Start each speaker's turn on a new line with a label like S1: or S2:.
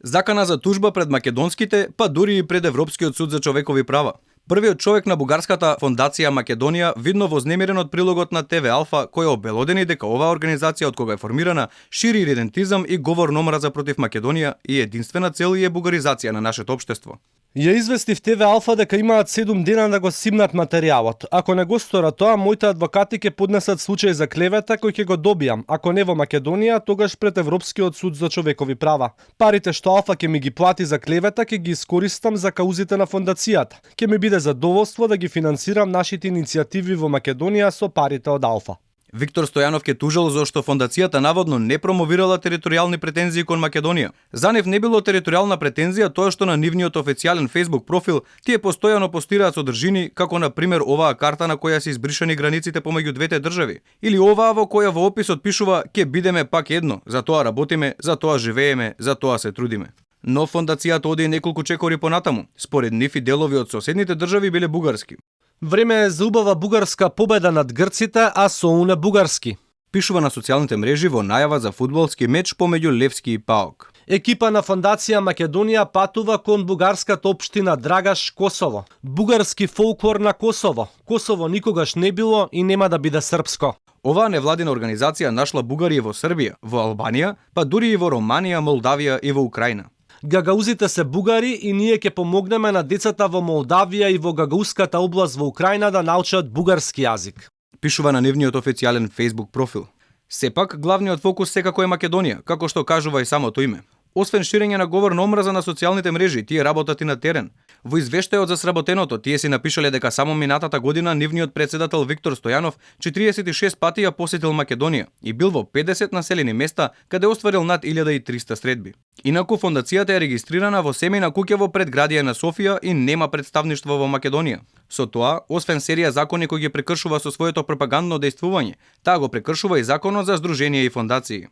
S1: Закана за тужба пред македонските, па дури и пред Европскиот суд за човекови права. Првиот човек на бугарската фондација Македонија, видно вознемирен од прилогот на ТВ Алфа, кој обелодени дека оваа организација од кога е формирана шири идентизам и говор на омраза против Македонија и единствена цел е бугаризација на нашето општество.
S2: Ја извести в ТВ Алфа дека имаат 7 дена да го симнат материјалот. Ако не го сторат тоа, моите адвокати ќе поднесат случај за клевета кој ќе го добијам, ако не во Македонија, тогаш пред Европскиот суд за човекови права. Парите што Алфа ќе ми ги плати за клевета ќе ги искористам за каузите на фондацијата. Ќе ми биде задоволство да ги финансирам нашите иницијативи во Македонија со парите од Алфа.
S1: Виктор Стојанов ке тужал зашто фондацијата наводно не промовирала територијални претензии кон Македонија. За нив не било територијална претензија тоа што на нивниот официјален Facebook профил тие постојано постираат содржини, како на пример оваа карта на која се избришани границите помеѓу двете држави, или оваа во која во описот пишува "Ке бидеме пак едно, за тоа работиме, за тоа живееме, за тоа се трудиме". Но фондацијата оди неколку чекори понатаму. Според нив и делови од соседните држави биле бугарски.
S2: Време е за убава бугарска победа над грците, а со уне бугарски.
S1: Пишува на социјалните мрежи во најава за фудбалски меч помеѓу Левски и ПАОК.
S2: Екипа на фондација Македонија патува кон бугарската општина Драгаш, Косово. Бугарски фолклор на Косово. Косово никогаш не било и нема да биде српско.
S1: Оваа невладина организација нашла бугари во Србија, во Албанија, па дури и во Романија, Молдавија и во Украина.
S2: Гагаузите се бугари и ние ќе помогнеме на децата во Молдавија и во Гагауската област во Украина да научат бугарски јазик.
S1: Пишува на нивниот официјален Facebook профил. Сепак, главниот фокус секако е Македонија, како што кажува и самото име. Освен ширење на говор на омраза на социјалните мрежи, тие работат и на терен. Во извештајот за сработеното, тие си напишале дека само минатата година нивниот председател Виктор Стојанов 46 пати ја посетил Македонија и бил во 50 населени места каде остварил над 1300 средби. Инаку фондацијата е регистрирана во семејна куќа во предградие на Софија и нема представништво во Македонија. Со тоа, освен серија закони кои ги прекршува со своето пропагандно дејствување, таа го прекршува и законот за здруженија и фондации.